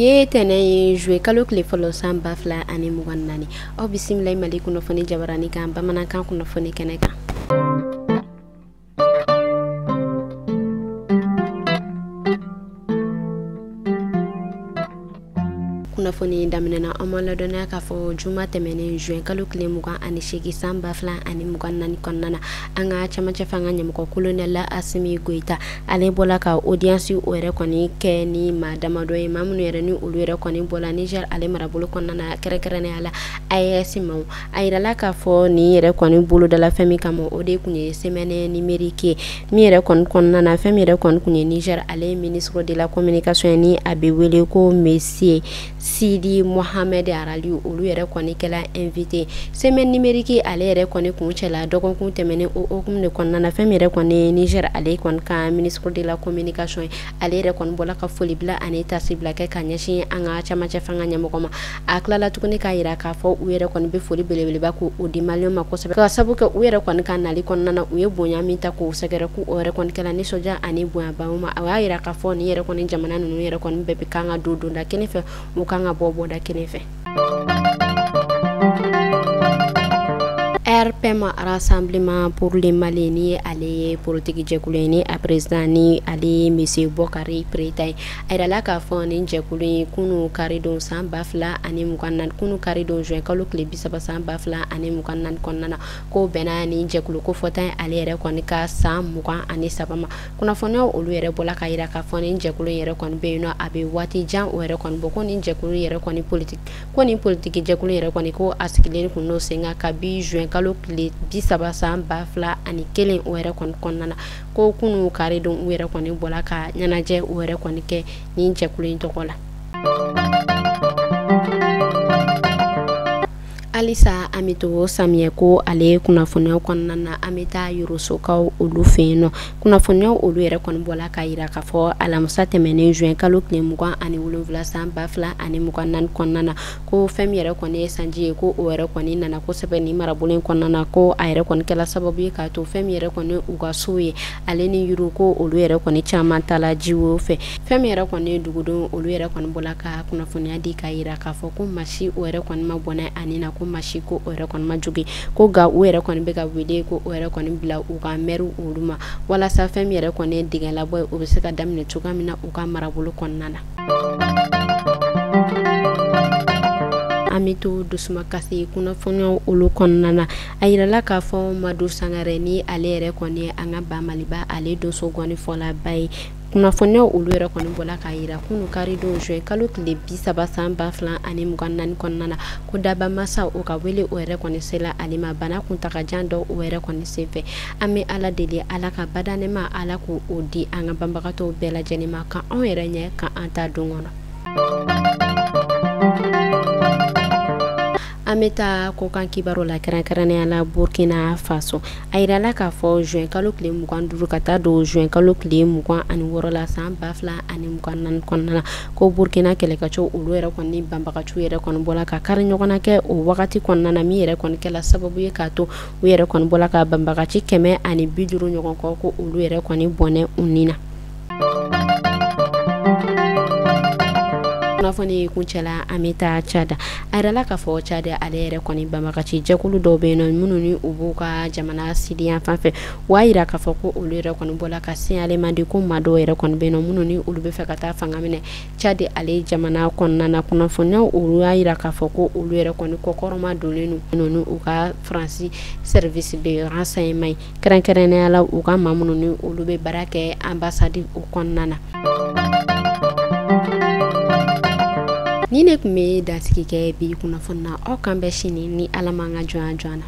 Bi ye tɛnɛn ye, juillet kalo tile fɔlɔ, san 2024. Aw bisimila Mali kunnafoni jabarani kan, bamanankan kunnafoni kɛnɛ kan. Kunnafoni daminɛna, an ma ladɔnniya k'a fɔ juma tɛmɛnen, juin kalo tile 28, san 2024 kɔnɔna na, an ka camancɛ fanga ɲɛmɔgɔ, colonel Asimi Goyita, ale bɔla ka audience o yɛrɛ kɔni kɛ ni maa damadɔ ye, maa minnu yɛrɛ ni olu yɛrɛ kɔni bɔla Niger ale marabolo kɔnɔna na, kɛrɛnkɛrɛnnenya la AES maaw. A yirala k'a fɔ nin yɛrɛ kɔni bolodala fɛn min kama, o de tun ye semaine numérique ye, min yɛrɛ kɔni kɔnɔna na, fɛn min yɛrɛ kɔni tun ye Niger ale ministre de la communication ni a bɛ wele ko monsieur Sidi Mohamed Arali, olu yɛrɛ kɔni kɛla invité. Semaine numérique ale yɛrɛ kɔni kun cɛla dɔgɔkun tɛmɛnen, o hukumu de kɔnɔna na, fɛn min yɛrɛ kɔni ye Niger ale kɔni ka ministre de la communication ye, ale yɛrɛ kɔni bɔla ka foli bila ani tasi bila kɛ ka ɲɛsin an ka camancɛ fanga ɲɛmɔgɔ ma. A tilala tuguni k'a yira k'a fɔ u yɛrɛ kɔni bɛ foli belebeleba k'o di maliyɛnw ma kosɛbɛ, ka sabu kɛ u yɛrɛ kɔni ka nali kɔnɔna na, u ye bonya min ta k'u sɛgɛrɛ, k'u o yɛrɛ kɔni kɛla nisɔndiya ani bonyaba ma. A y'a yira k'a fɔ nin yɛrɛ kɔni jamana ninnu yɛrɛ kɔni bɛɛ bɛ kan ka don donda kelen fɛ, u kan ka bɔ bɔda kelen fɛ. RPM, Rassemblement pour le Mali, ni ale ye politiki jɛkulu ye, ni a président ni ale ye monsieur Bokari Keita ye. A yirala k'a fɔ nin jɛkulu in, kunu karidon, san 2024, kunu karidon, juin kalo tile 30, san 2024 kɔnɔna na, ko bɛnna ni jɛkulu ko fɔta ye ale yɛrɛ kɔni ka san 23 ma. Kunnafoniyaw olu yɛrɛ bɔla ka yira k'a fɔ nin jɛkulu in yɛrɛ kɔni bɛ yen nɔ, a bɛ waati jan o yɛrɛ kɔni bɔ, ko nin jɛkulu yɛrɛ kɔni politique, ko nin politiki jɛkulu yɛrɛ kɔni, ko a sigilen kun n'o sen kan kabi juin kalo tile 30, san 2001 o yɛrɛ kɔni kɔnɔna na. Ko kunu karidon, u yɛrɛ kɔni bɔla ka ɲɛnajɛ o yɛrɛ kɔni kɛ nin jɛkulu in tɔgɔ la. Halisa an bɛ to samiyɛ ko ale kunnafoniyaw kɔnɔna na. An bɛ taa Yorosokaw olu fɛ yen nɔ. Kunnafoniyaw olu yɛrɛ kɔni bɔla k'a yira k'a fɔ alamisa tɛmɛnen, juin kalo tile 27, san 2024 kɔnɔna na, ko fɛn min yɛrɛ kɔni ye sanji ye, ko o yɛrɛ kɔni nana kosɛbɛ nin marabolo in kɔnɔna na, ko a yɛrɛ kɔni kɛla sababu ye k'a to fɛn min yɛrɛ kɔni u ka so ye, ale ni yiriw, ko olu yɛrɛ kɔni caman taala jiwo fɛ. Fɛn min yɛrɛ kɔni ye dugudenw, olu yɛrɛ kɔni bɔla ka kunnafoniya di k'a yira k'a fɔ ko masi o yɛrɛ kɔni ma bɔnɛ ani na, ko masi ko o yɛrɛ kɔni ma jogi, ko nka u yɛrɛ kɔni bɛ ka wele ko o yɛrɛ kɔni bila u ka mɛriw olu ma, walasa fɛn min yɛrɛ kɔni ye dingɛ labɔ ye, o bɛ se ka daminɛ cogoya min na u ka marabolo kɔnɔna na. An bɛ to dusumakasi kunnafoniyaw olu kɔnɔna na. A yirala k'a fɔ Madu Sangare, ni ale yɛrɛ kɔni ye an ka ba Maliba ale donso gɔni fɔlaba ye, kunnafoniyaw olu yɛrɛ kɔni bɔla k'a yira kunu karidon, juin kalo tile 30, san 2024 kɔnɔna na, ko daba masa o ka wele o yɛrɛ kɔni sela ale ma bana kuntagajan dɔ o yɛrɛ kɔni senfɛ. An bɛ Ala deli, Ala ka badanɛma, Ala k'o o di an ka banbagatɔw bɛɛ lajɛlen ma, ka anw yɛrɛ ɲɛ ka an ta don kɔnɔ. An bɛ taa kɔkan kibaru la, kɛrɛnkɛrɛnnenya la Burkina Faso. A yirala k'a fɔ juin kalo tile 25 ka taa don juin kalo tile 26 la, san 2024 kɔnɔna na, ko Burkina kɛlɛkɛcɛw olu yɛrɛ kɔni banbagaciw yɛrɛ kɔni bɔla ka kari ɲɔgɔn na kɛ o wagati kɔnɔna na, min yɛrɛ kɔni kɛla sababu ye k'a to u yɛrɛ kɔni bɔla ka banbagaci 150 ɲɔgɔn kɔ, ko olu yɛrɛ kɔni bɔnɛ u ni na. Kunnafoni kuncɛla, an bɛ taa Tchad. A yirala k'a fɔ Tchad ale yɛrɛ kɔni banbagaci jɛkulu dɔw bɛ yen nɔ, minnu ni u b'u ka jamana sidi yan fan fɛ, u y'a yira k'a fɔ ko olu yɛrɛ kɔni bɔla ka signalement di ko maa dɔw yɛrɛ kɔni bɛ yen nɔ, minnu ni olu bɛ fɛ ka taa fanga minɛ Tchad ale jamana kɔnɔna na. Kunnafoniyaw olu y'a yira k'a fɔ ko olu yɛrɛ kɔni kɔkɔrɔma donnen don ni u ka Faransi service de renseignement ye, kɛrɛnkɛrɛnnenya la u ka maa minnu ni olu bɛ baara kɛ ambassade o kɔnɔna na. Ni ne tun bɛ dansigi kɛ bi kunnafoni na. Aw kan bɛ sini ni Ala m'an ka jɔnya jɔ an na.